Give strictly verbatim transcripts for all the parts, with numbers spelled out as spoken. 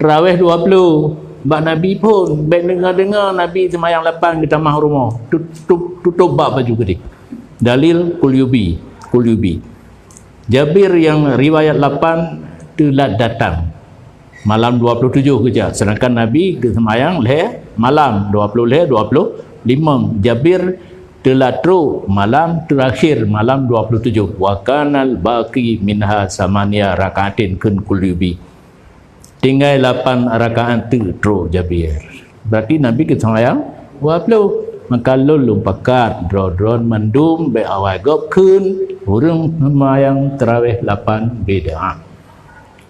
Tarawih dua puluh. Bak Nabi phon, bèk deungoe-deungoe Nabi seumayang lapan geutamah rumoh. Tutup, tutup bak baju keudéh. Dalil Qulyubi, Qulyubi. Jabir nyang riwayat lapan teulat datang. Malam dua puluh tujoh geujak, sedangkan Nabi geuseumayang lhèe malam, dua puluh lhèe, dua puluh limong. Jabir teulat trôk malam teurakhir, malam dua puluh tujoh. Wa kanal baqi minha samaniya rakaatin, kheun Qulyubi. Tinggai lapan rakaat teuk trôk Jabir. Berarti Nabi geuseumayang dua puluh. Maka lôn, lôn pakat droe-droe mandum bèk awai gob kheun ureueng seumayang tarawih lapan bid'ah.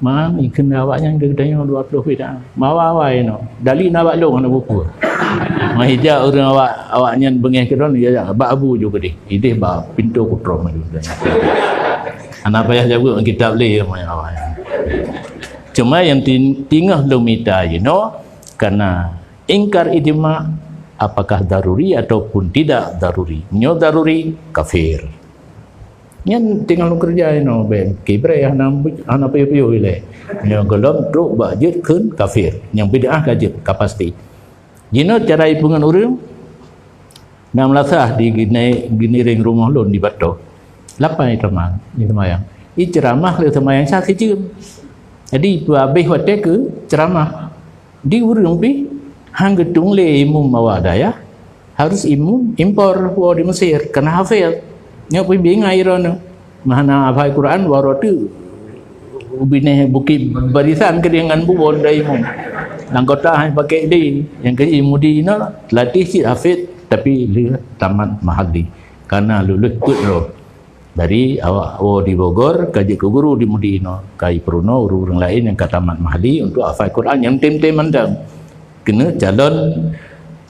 Man, ikheun awaknyan geutanyoe dua puluh bid'ah. Mawa awai nyoe. Dali na bak lôn hana buku. Mai jak ureueng awak, awaknyan beungèh keudroe, ya, ya, bak Abu ju keudéh. Idéh bak pintoe kutroe maju. Hana payah jaweub kitab lé, mai awai. Cuma nyang ti-, teungoh lôn mita jinoe, karena ingkar ijma, apakah daruri ataupun tidak daruri. Nyoe daruri, kafir. Nyan tinggai lôn keureuja inoe, bèk kibrèe hana, hana piôh-piôh ilèe. Nyoe gohlom trôk bak jeuet kheun kafir. Nyang bid'ah ka jeuet, ka pasti. Jinoe cara ipeungeut ureueng, na meulasah di Gini-, Giniring rumoh lôn di Batok. Lapan itamang, iseumayang. Iceuramah lé seumayang sa sijeuem. Jadi, peuhabéh watèe keu ceuramah. Di ureueng pih han geutueng lé imum awak dayah, harus imum impor woe di Mesir, kana hafidh. Nyoe pih bingai droeneuh. Meuhana hafai Quran, waroe teuk u binéh Bukit Barisan keudéh ngon buwon dai imum. Lam kota han pakai deh, nyang keu imudi inoe, latih cit hafidh, tapi lheueh tamat mahalli. Kana lulus peuet droe. Dari awak woe di Bogor, ka jeuet keu guru di Mudi inoe, ka jipeurunoe ureueng-ureueng laén nyang ka tamat mahalli untuk hafai Quran nyang tem-tem mantong. Keuneuk calon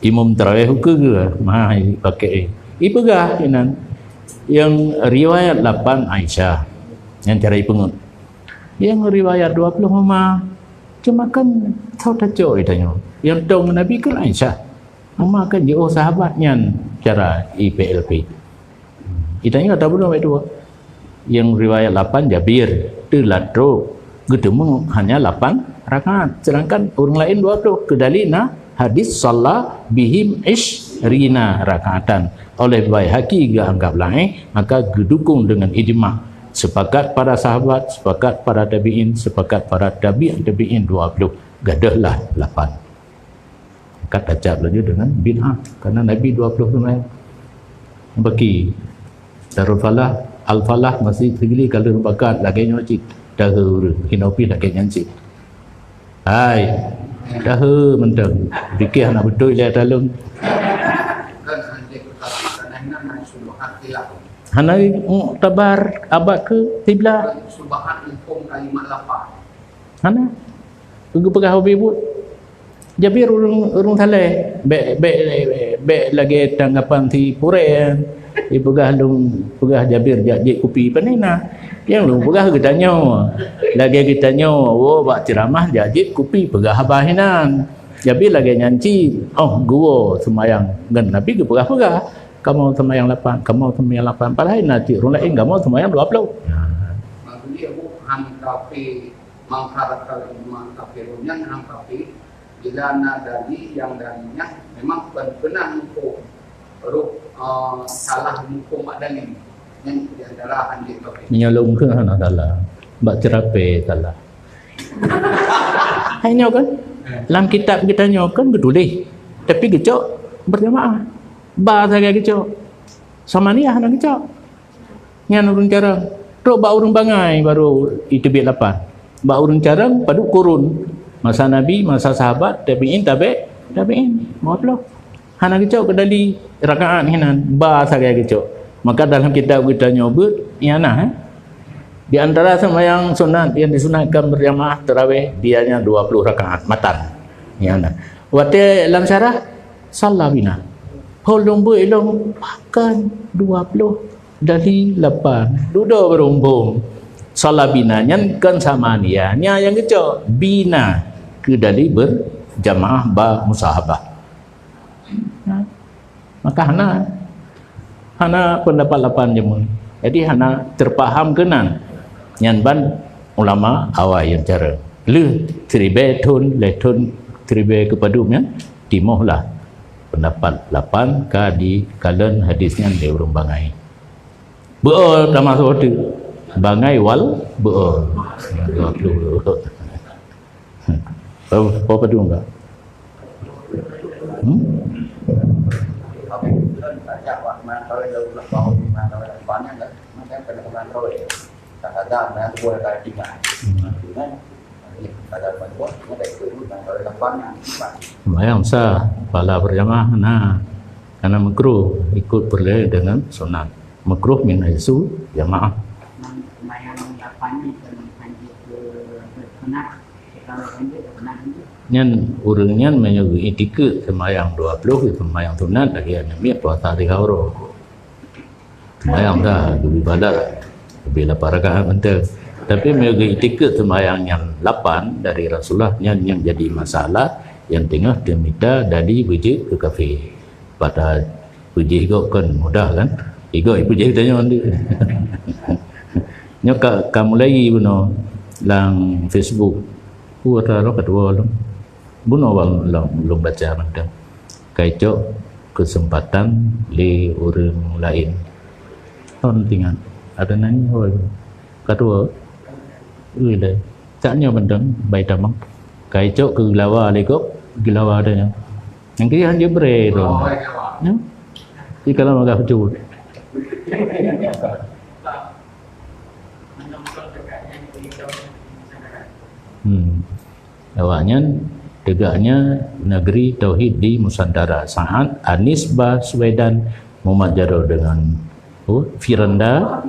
imum tarawih ukeue geuh, meuhai pakai. Ipeugah inan, nyang riwayat lapan Aisyah, nyang cara ipeungeut. Nyang riwayat dua puluh Umar, cuma kan soe tacok itanyoe. Nyang tong Nabi kan Aisyah. Umar kan jiôh sahabat nyan cara I P L P. Itanyoe tabunoe bak dua. Nyang riwayat lapan Jabir, teulat trôk, geuteumé hanya lapan rakaat, sedangkan ureueng laén dua puluh. Keudali na hadis shalla bihim isyrina rakaatan. Oleh Baihaqi geuanggap laén, maka geudukung deungon ijma. Sepakat para sahabat, sepakat para tabi'in, sepakat para tabi'ut tabi'in dua puluh. Gadôhlah lapan. Ka tacap laju dengan bid'ah. Karena Nabi dua puluh tu naik. Baki. Darul Falah, Al-Falah masih tigli kalau bakat lagèe nyoe cit. Dahulu, hinopi lagèe nyan cit. Hai. Dahulu mentang. Fikir anak betul dia dalam. Hana muktabar abad ke sebelas. Hana. Geupeugah ubé buet. Jabir ureueng, ureueng saleh. Bèk, bèk, bèk lagèe tanggapan si Purèe. Ipeugah lôn, peugah Jabir jak jieb kupi pane na. Nyang lôn peugah geutanyoe. Lagèe geutanyoe, woe bak ceuramah jak jieb kupi peugah haba hinan. Jabir lagèe nyan cit. Oh, geuwoe seumayang ngon Nabi geupeugah-peugah. Kamoe seumayang lapan, kamoe seumayang lapan. Padahai na cit ureueng laén kamoe seumayang dua puluh. Maksudnya, bu, han kafe Mangkara kalimat kafirun nyan hang kafé, bila na dali nyang dali nyan memang kon peunah muphom, roh, eh, salah muphom mak dali. Nyan di antara hanjeuet kafé. Meunyoe lôn keu hana salah, bak ceurapé salah. Hai nyoe kan? Lam kitab geutanyoe kan geutuléh, tapi geucok berjamaah. Ba sagai geucok. Samaniah hana geucok. Nyan ureueng carông. Trok bak ureueng bangai baru iteubiet lapan. Bak ureueng carông padub kurun. Masa Nabi, masa sahabat, tabi'in, tabi', tabi'in. Dua puluh. Hana geucok keu dali rakaat hinan, ba sagai geucok. Maka dalam kitab geutanyoe beuet, ianah, eh. Di antara sembahyang sunat yang disunatkan berjamaah tarawih, dianya dua puluh rakaat matan. Ianah. Watèe lam syarah, Shalla bina. Phon lôn beuet ilôn pakon dua ploh dali lapan. Dudoe barô muphom. Shalla bina nyan kon samaniah. Nyan nyang geucok bina keu dali berjamaah ba musahabah. Nah, maka hana, hana pendapat lapan jameun. Jadi hana terpaham keunan. Nyan ban ulama awai nyang cara. Lheueh siribèe thôn, lhèe thôn siribèe keu padum nyan, timoh lah peundapat lapan ka dikalon hadis nyan lé ureuëng bangai. Beuo tamah soe teuk. Bangai wal beuo. Dua puluh. Apa, apa padum ka? Hmm? Sembahyang sah, pahala berjamaah na. Karena makruh ikut peureulèe dengan sunat. Makruh min haitsu jamaah. Nyan ureuëng nyan meunyoe geuiktikeut sembahyang dua puluh, sembahyang sunat lagi, aneuk miet puasa tiga uroe. Sembahyang dah, lebih pahala, lebih lapan rakaat mantong. Tapi meunyoe geuiktikeut sembahyang nyan lapan dari Rasulullah, nyan nyang jadi masalah, nyang teungoh teumita dali beujeuet keu kafé. Padahai peujeuet gob kan mudah kan? Igob peujeuet tanyoe nanti. Nyoe ka, ka mulai bunoe lam Facebook. Ku ata roh ketua lom. Bunoe bang lom, lom baca mantong. Kaicok kesempatan lé ureuëng laén. Ton tingat. Ada nanya, oi. Ketua. Ui deh. Cak nyoe mantong, bai tamong. Kaicok keu geulawa lé gob, geulawa ada nyoe. Nyang kiri hanya beri tu. Ya? Di kalau agak betul. Hmm. Awaknyan tegaknya negeri tauhid di Nusantara saat Anies Baswedan memanjaro dengan, oh, Firanda